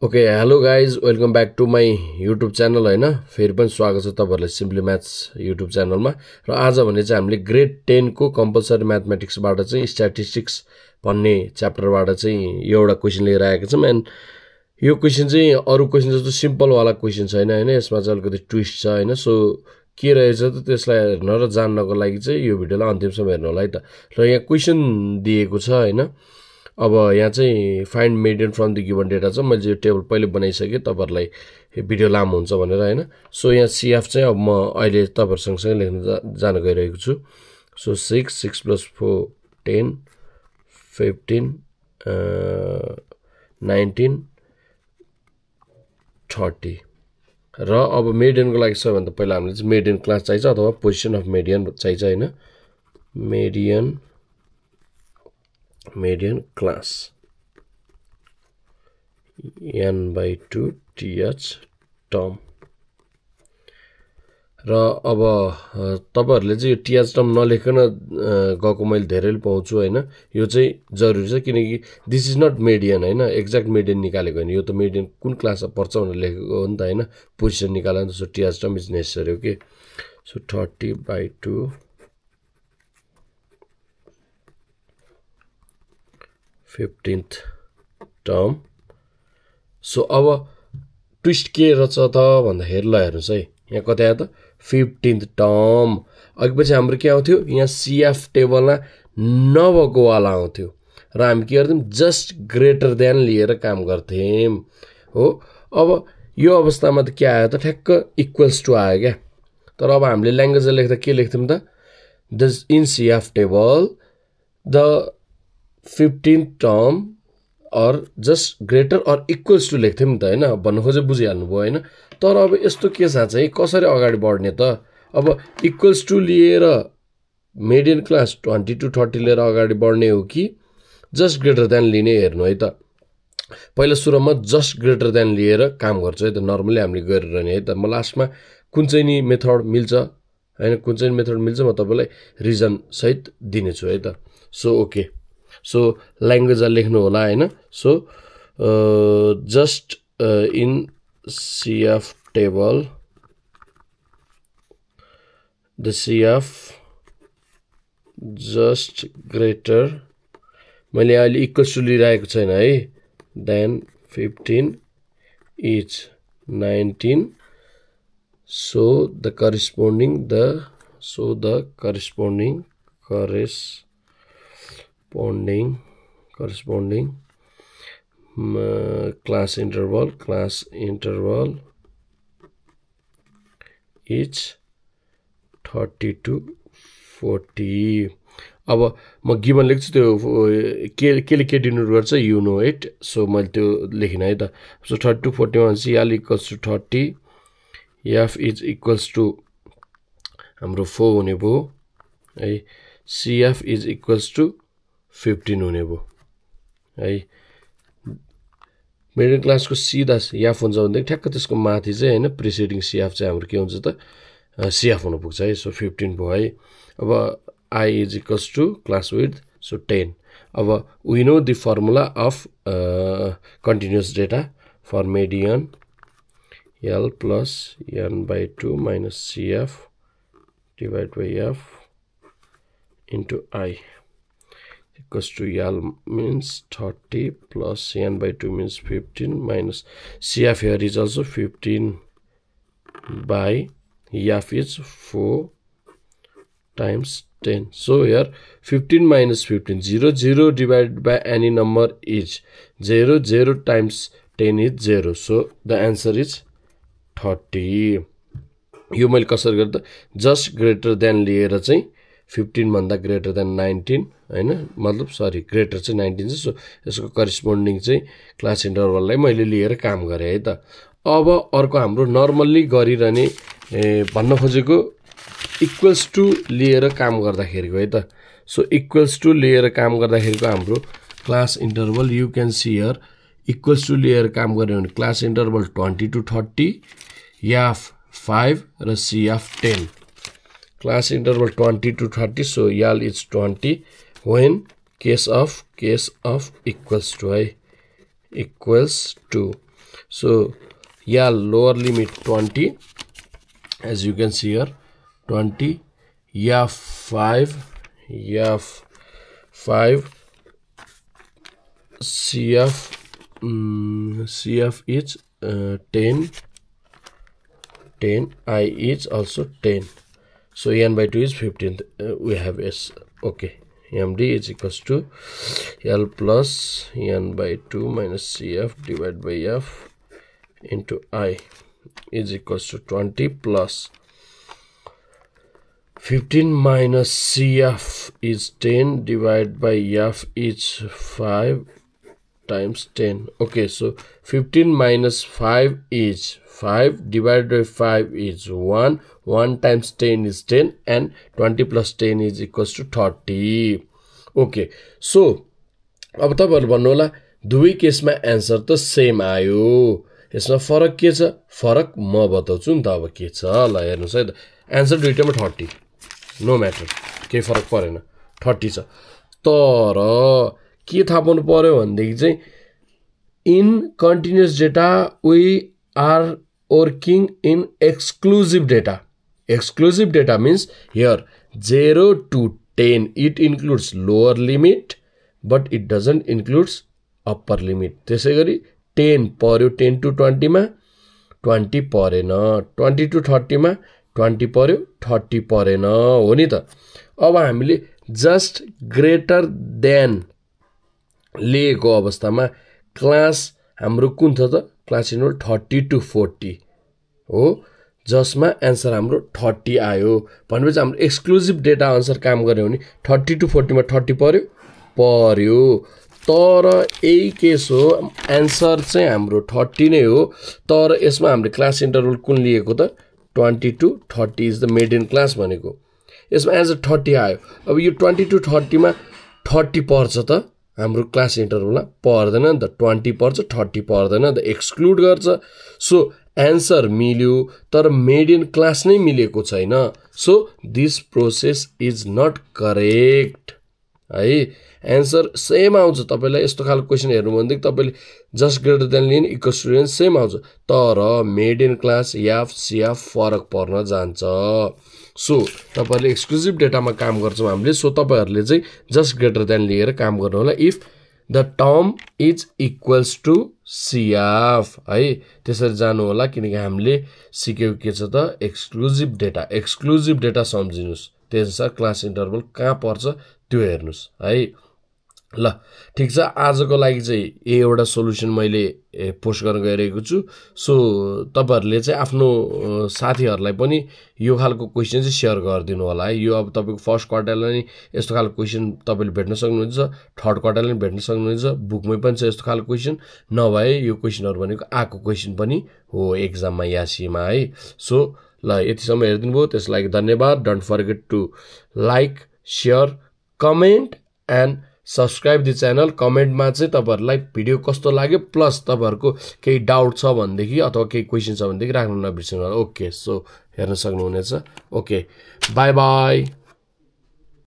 Okay hello guys welcome back to my YouTube channel होइन फेरि पनि स्वागत छ तपाईँहरूलाई सिम्पली म्याथ्स युट्युब च्यानलमा र आज भने चाहिँ हामीले ग्रेड 10 को कम्पलसरी म्याथमेटिक्सबाट चाहिँ स्ट्याटिस्टिक्स भन्ने च्याप्टरबाट चाहिँ एउटा क्वेसन लिएर आएको छौँ एन्ड यो क्वेसन चाहिँ अरू क्वेसन जस्तो सिम्पलवाला क्वेसन छैन होइन यसमा चाहिँ अलिकति ट्विस्ट छ होइन सो के रहेछ त त्यसलाई हेर्न र जान्नको लागि चाहिँ यो भिडियोलाई अन्तिमसम्म हेर्नु होला है त र यहाँ क्वेसन दिएको छ होइन अब यहाँ चाहिँ find median from the given data छ मैले यो टेबल पहिले बनाइसकेँ तपाईँहरूलाई भिडियो लामो हुन्छ भनेर होइन सो यहाँ सिएफ चाहिँ अब म अहिले तपाईँहरू सँगसँगै लेख्न जान गइरहेको छु सो 6 + 4 10 15 19 30 र अब मिडियनको लागि सबैभन्दा पहिला हामीले चाहिँ मिडियन क्लास चाहिन्छ अथवा पोजिसन अफ मिडियन चाहिन्छ होइन median class n/2 th term र अब तपाईहरुले चाहिँ यो th term नलेखन गएको मैले धेरैले पाउँछु हैन यो चाहिँ जरुरी छ किनकि दिस इज नट मिडियन हैन एक्ज्याक्ट मिडियन निकालेको हैन यो त मिडियन कुन क्लासमा पर्छ भनेर लेखेको हो नि त हैन पोजिसन निकाल्न so th term is necessary okay so 30/2 15th term so अब ट्विस्ट के रहेछ त भन्दाखेरि ल हेर्नुस् है यहाँ कतै आयो त 15th term अघिपछि हाम्रो के आउँथ्यो यहाँ CF टेबलमा नभएको वाला आउँथ्यो र हामी के गर्छौं जस्ट ग्रेटर देन लिएर काम गर्थ्यौं हो अब यो अवस्थामा त के आयो त ठ्याक्क इक्वल्स टु आयो क्या तर अब हामीले ल्याङ्ग्वेजले लेख्दा के लेख्थ्यौं त this in CF table the 15th term or just greater or equals to लेख्थ्यौं नि त हैन भन्नु खोजे बुझिहाल्नु भयो हैन तर अब यस्तो के छ चाहिँ कसरी अगाडि बढ्ने त अब इक्वल्स टु लिएर मिडियन क्लास 20 to 30 लिएर अगाडि बढ्ने हो कि जस्ट ग्रेटर देन लिने हेर्नु है त पहिला सुरुमा जस्ट ग्रेटर देन लिएर काम गर्छ है त नर्मली हामीले गरिरहने है त म लास्टमा कुन चाहिँ नि मेथड मिल्छ हैन कुन चाहिँ मेथड मिल्छ म तपाईलाई रिजन सहित दिने छु है त सो ओके सो ल्याङ्ग्वेज लेख्नु होला हैन so just in CF table the CF just greater मैले अहिले इक्वल्स टु लिइरहेको छैन है then 15 is 19 so the corresponding class interval is 30 to 40 अब म गिभन लेख्छु त्यो के डिनोट गर्छ यु नो इट सो मैले त्यो लेखिन है त सो 30 to 40 मा CL equals to 30 F is equals to हाम्रो 4 हुने भयो है CF इज इक्वल्स टु 15 हुने भयो है मिडल क्लासको सिधा F हुन्छ भने ठ्याक्क त्यसको माथि चाहिँ हैन प्रिसिडिङ CF चाहिँ हाम्रो के हुन्छ त CF हुन पुग्छ है सो 15 भयो है अब I is equals to class width so 10 अब we know the formula of continuous data for median L plus n/2 minus CF divided by F into I equals to L means 30 plus n/2 means 15 minus CF here is also 15 by F is 4 times 10 so here 15 minus 15 0 divided by any number is 0 times 10 is 0 so the answer is 30 यो मैले कसरी गर्दा just greater then लिएर चाहिँ 15 भन्दा greater than 19 हैन मतलब sorry greater चाहिँ 19 छ सो यसको करेस्पोन्डिङ चाहिँ क्लास इन्टरभललाई मैले लिएर काम गरे है त अब अर्को हाम्रो नर्मली गरिरहने भन्न खोजेको इक्वल्स टु लिएर काम गर्दाखेरिको है त सो इक्वल्स टु लिएर काम गर्दाखेरिको हाम्रो class interval you can see here equals to लिएर काम गर्यो भने क्लास इन्टरभल 20 to 30 F 5 र CF 10 class interval 20 to 30 so L is 20 when case of equals to I equals to So yeah, lower limit 20, as you can see here, 20. Yeah, 5 CF is 10, I is also 10. So n by 2 is 15. We have S. Okay. MD is equals to L plus n by 2 minus CF divided by F into I is equals to 20 plus 15 minus CF is 10 divided by F is 5 times 10. Okay, so 15 minus 5 is 5 divided by 5 is 1. 1 times 10 is 10 and 20 plus 10 is equals to 30. Okay, so अब तपाईहरु भन्नु होला दुवै केसमा answer त same आयो, यसमा फरक के छ? फरक म बताउँछु नि त अब के छ। ल हेर्नुस् है त, आन्सर दुईटामा 30, नो म्याटर, केही फरक परेन, 30 छ। तर के थाहा पाउनु पर्यो भन्देखि चाहिँ in continuous data we are working in exclusive data. Exclusive data means here 0 to 10 it includes lower limit but it doesn't includes upper limit. त्यसैगरी 10 पर्यो 10 to 20 मा 20 परेन, 20 to 30 मा 20 पर्यो 30 परेन, हो नि त। अब हामीले जस्ट ग्रेटर देन लिएको अवस्थामा क्लास हाम्रो कुन थियो त? क्लास इन्टरभल 30 to 40 हो, जसमा आन्सर हाम्रो 30 आयो। भनेपछि हाम्रो एक्सक्लुसिभ डेटा अनुसार काम गर्यो भने 30 to 40 मा 30 पर्यो। तर यही केस हो, आन्सर चाहिँ हाम्रो 30 नै हो, तर यसमा हामीले क्लास इन्टरभल कुन लिएको त? 20 to 30 is the median class भनेको। यसमा आन्सर 30 आयो। अब यो 20 to 30 मा 30 पर्छ त हाम्रो क्लास इन्टरभलमा? पर्दैन नि त, 20 पर्छ 30 पर्दैन नि त, एक्सक्लुड गर्छ। सो आन्सर मिल्यो तर मिडियन क्लास नै मिलेको छैन। So this process is not correct है। आन्सर सेम आउँछ। तपाईलाई यस्तो खालको क्वेशन हेर्नु भनेदेखि तपाईले जस्ट ग्रेटर देन लिन इक्वल्स टु सेम आउँछ, तर मिडियन क्लास एफ सीएफ फरक पर्न जान्छ। सो तपाईहरुले एक्सक्लुसिभ डेटामा काम गर्छौं हामीले, सो तपाईहरुले चाहिँ जस्ट ग्रेटर देन लिएर काम गर्नु होला if the term is equals to CF है। त्यसरी जानु होला, किनकि हामीले सिकेको के छ त? Exclusive data. एक्सक्लुसिभ डेटा सम्झिनुस्, त्यसअनुसार क्लास इन्टरभल कहाँ पर्छ त्यो हेर्नुस् है। ल ठीक छ, आजको लागि चाहिँ एउटा सोलुसन मैले पोस्ट गर्न गइरहेको छु। सो तपाईहरुले चाहिँ आफ्नो साथीहरुलाई पनि यो खालको क्वेशन चाहिँ शेयर गरिदिनु होला है। यो अब तपाईको फर्स्ट क्वार्टरलाई नि यस्तो खालको क्वेशन तपाईले भेट्न सक्नुहुन्छ, थर्ड क्वार्टरलाई नि भेट्न सक्नुहुन्छ, बुकमै पनि छ यस्तो खालको क्वेशन। नभए यो क्वेशनहरु भनेको आको क्वेशन पनि हो एक्जाममा यासीमा है। सो ल यतिसम्म हेर्दिनु भयो, त्यसको लागि धन्यवाद। Don't forget to like, share, comment and subscribe the channel. कमेन्टमा चाहिँ तपाईहरुलाई भिडियो कस्तो लाग्यो प्लस तपाईहरुको केही डाउट छ भनेदेखि अथवा केही क्वेशन छ भनेदेखि राख्न नबिर्सनु होला। ओके, सो हेर्न सक्नुहुनेछ। Okay, bye bye.